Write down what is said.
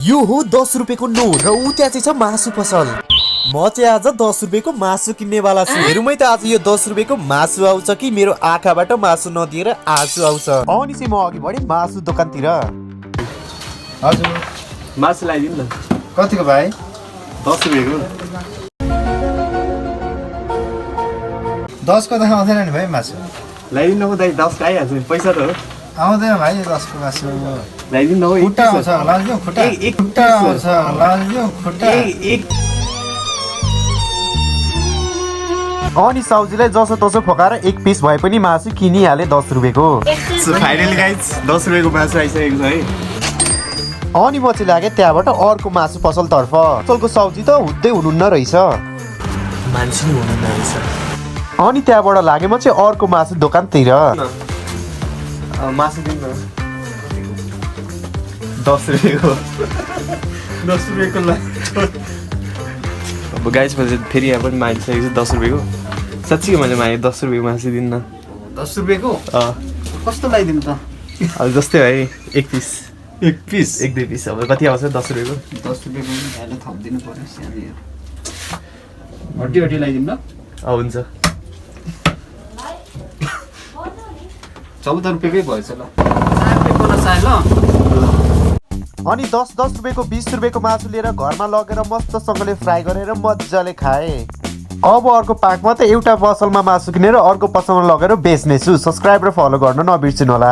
यो हो 10 रुपियाँको नोट र ऊ त्यहाँ चाहिँ छ मासु पसल। म चाहिँ आज 10 रुपियाँको मासु किन्नेवाला छु। हेरौँ है त आज यो 10 रुपियाँको मासु आउँछ कि मेरो आँखाबाट मासु नदिएर आँसु आउँछ। अनि चाहिँ म अघि बढेँ मासु दोकानतिर। हजुर मासु ल्याइदिनु न। कतिको भाइ? 10 रुपियाँको। 10 को त आउँदैन नि भाइ मासु। ल्याइदिनु न दाइ, 10 आइहाल्छ नि, पैसा त हो। आउँदैन भाइ 10 को मासु। ल्याइदिनु न। खुट्टा आउँछ लालिदिउँ खुट्टा। खुट्टा आउँछ लालिदिउँ खुट्टा। अनि साउजीलाई जसो तसो फकाएर एक पिस भए पनि मासु किनिहाले 10 रुपियाँको। सो फाइनली गाइज 10 रुपियाँको मासु आइसकेको छ है। अनि म चाहिँ लागेँ त्यहाँबाट अर्को मासु पसलतर्फ। पसलको साउजी त हुँदै हुनुहुन्न रहेछ, मान्छे नि हुनुहुन्न रहेछ। अनि त्यहाँबाट लागेँ म चाहिँ अर्को मासु दोकानतिर। मासु दिनु न। 10 रुपियाँको। 10 रुपियाँको ल। अब गाइज मैले फेरि यहाँ पनि मागिसकेको छु 10 रुपियाँको। साँच्चीको मैले मागेँ 10 रुपियाँको मासु दिनु न। 10 रुपियाँको? कस्तो ल्याइदिनु त? अब जस्तै है एक पिस। एक पिस? एक दुई पिस। अब कति आउँछ 10 रुपियाँको? 10 रुपियाँको पनि भ्यालु थपिदिनु पर्यो सानो। हड्डी ल्याइदिनु ल। हुन्छ। 14 रुपियाँकै भएछ ल। 4 रुपियाँको नसाए ल। अनि 10 रुपियाँको 20 रुपियाँको मासु लिएर घरमा लगेर मस्तसँगले फ्राई गरेर मजाले खाएँ। अब अर्को पाकमा त एउटा पसलमा मासु किनेर अर्को पसलमा लगेर बेच्नेछु। सब्सक्राइब र फलो गर्न नबिर्सिनु होला।